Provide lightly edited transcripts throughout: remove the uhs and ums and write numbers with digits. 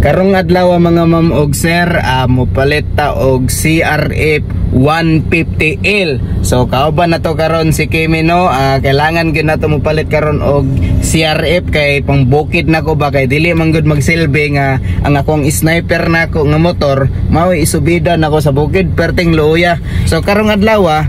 Karong adlaw, mga ma'am og sir, mopalit ta og CRF 150L. So kauban na to karon si Kimi, no. Kailangan gyud nato mopalit karon og CRF kay pangbukid na ko ba, kay dili man gud magsilbi nga ang akong sniper nako nga motor mao isubida nako sa bukid, perting luya. So karong adlaw,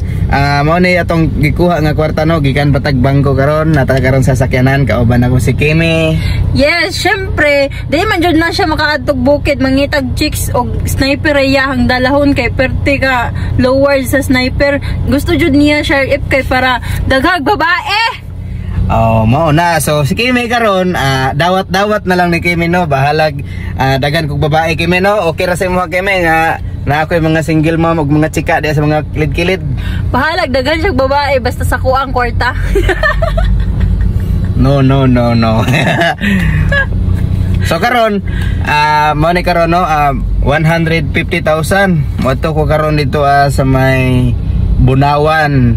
mao ni atong gikuha nga kwarta, no, gikan patag bangko karon nata karon sa sakyanan, kauban ako si Kimi. Yes, syempre, di man jud na siya makaadtog bukid mangitag chicks og sniper ay iyahang dalahon kay perti ka lower sa sniper. Gusto jud niya siya if kay para daghag babae. Oh, mao na. So si Kimi karon, dawat-dawat na lang ni Kimi, no. Bahalag dagan kog babae, Kimi, no. Okay ra sa imo, Kimi, nga na ako'y mga single mom ug mga chika diya sa mga kilid-kilid. Bahalag daghan siya babae basta sa kuang kwarta. No, no, no, no. So karon, mao ni karon, no, 150,000. Moadto ko karon dito sa may Bunawan,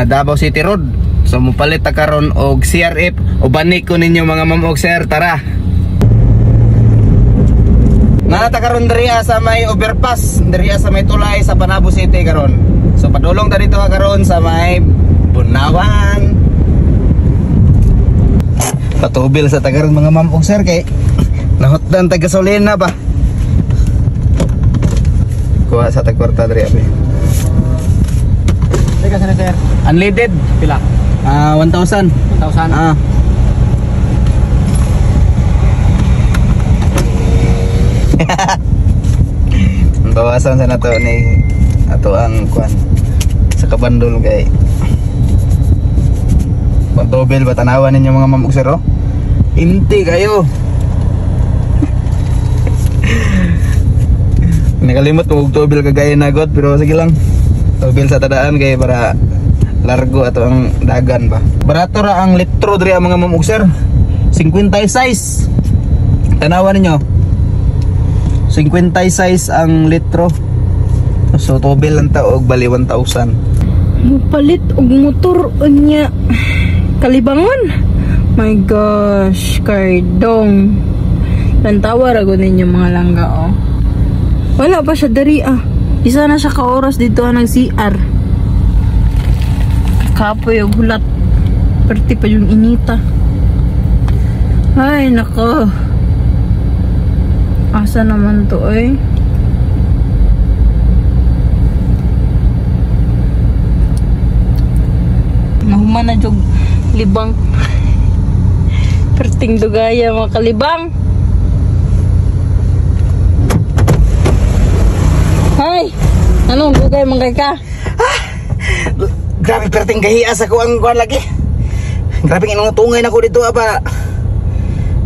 Davao City Road. So mopalit ta karon og CRF, ubani ko ninyo, mga ma'am og sir, tara. Naa ta karon diri sa may overpass, diri sa may tulay sa Panabo City karon. So padulong ta dito karon sa may Bunawan. Patubil sa tagaron, mga ma'am og sir, kay nahutdan tag gasolina ba. Kuha sa tag kwarta diri abi. Teka sir, sir. Unleaded. Pila? 1,000. 1,000. Ah. Bawasan sa nato ni ato ang kuan sa kabandol kay Pantobel ba, tanawan ninyo, mga ma'am ug sir, oh. Inti kayo. Nakalimot mo og tubel kagaya nagot, pero sige lang. Tubel sa tadaan kay para largo ato ang dagan ba. Barato ra ang litro diri, ang mga ma'am ug sir. 56. Tanawan ninyo. 56 ang litro. So tubel lang ta og bali 1,000. Mupalit og motor unya kalibangon. My gosh, kardong. Lantawa ra gud ninyo, mga langga, oh. Wala pa siya diri ah. Isa na siya ka oras dito nag CR. Kapoy og hulat. Perti pa yung inita. Ay nako. Asa naman to eh? Mahuman na jug libang. Perting dugaya mga kalibang. Hay! Anong dugay man kay ka? Grabe perting gahias ako ang kuan lagi. Grabe inungtungay na ko dito apa.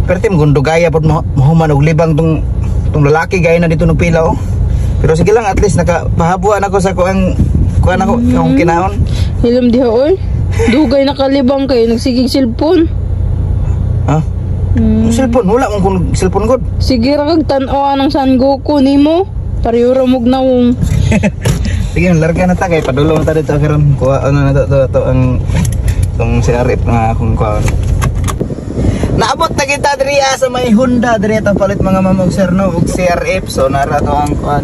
Perting gundugaya pod mahuman og libang tong lalaki gaya na dito nagpila, oh. Pero sige lang, at least nakapahabuan ako sa kuang kuan ako akong kinaon. Hilom diha oy. Dugay na kalibang kay nagsigig cellphone. Ha? Hmm. Cellphone wala mong kun cellphone god. Sige ra kag tan-aw ang San Goku nimo. Pareho ra mog nawong. Sige, larga na ta kay padulong ta dito karon. Kuha ano na to ang tong CRF nga akong kuha. Naabot na kita diri sa may Honda diri ta palit, mga ma'am ug sir, no, og CRF. So nara to ang kuan.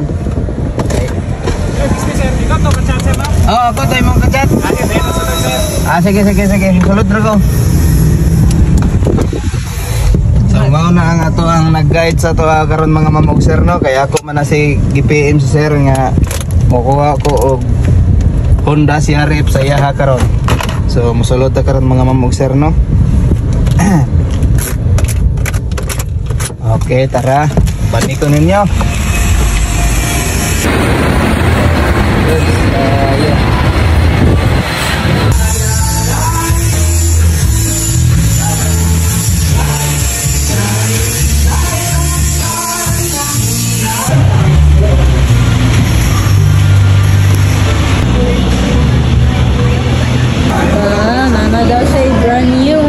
Excuse me sir, ikaw to ka-chat sir no? Oh, ako tayo mong ka-chat. Ah, sige, sulod sir. Ah, sige sige sige. Sulod ra ko. So mao na ang ato ang nag-guide sa to karon, mga ma'am ug sir, no, kay ako man na si GPM si sir nga mokuha ko og Honda CRF sa iyaha karon. So mosulod ta karon, mga ma'am ug sir, no. Okay, tara. Balik ko ninyo. Yes, yeah. Ah, nana daw siya brand new.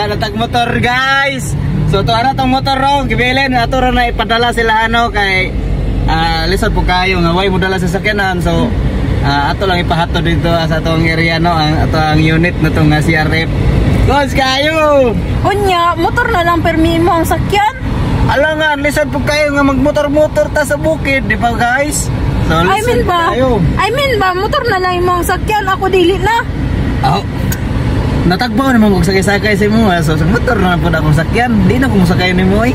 Nakakuha na tag motor, guys. So to ana tong motor ro, gibilin ato ra na ipadala sila ano kay lisod po kayo nga way mo dala sa sakyanan. So ato lang ipahatod dito sa atong area no, ang ato ang unit na tong nga CRF. Guys, kayo. Unya, motor na lang permi mo ang sakyan. Alangan, lisod po kayo nga magmotor-motor ta sa bukid, di ba, guys? So, I lisod mean ba? kayo. I mean ba, motor na lang imong sakyan, ako dili na. Oh. Natagbaw naman kog sakay-sakay sa imo ha. So sa motor na pud akong sakyan. Di na ko mosakay nimo eh.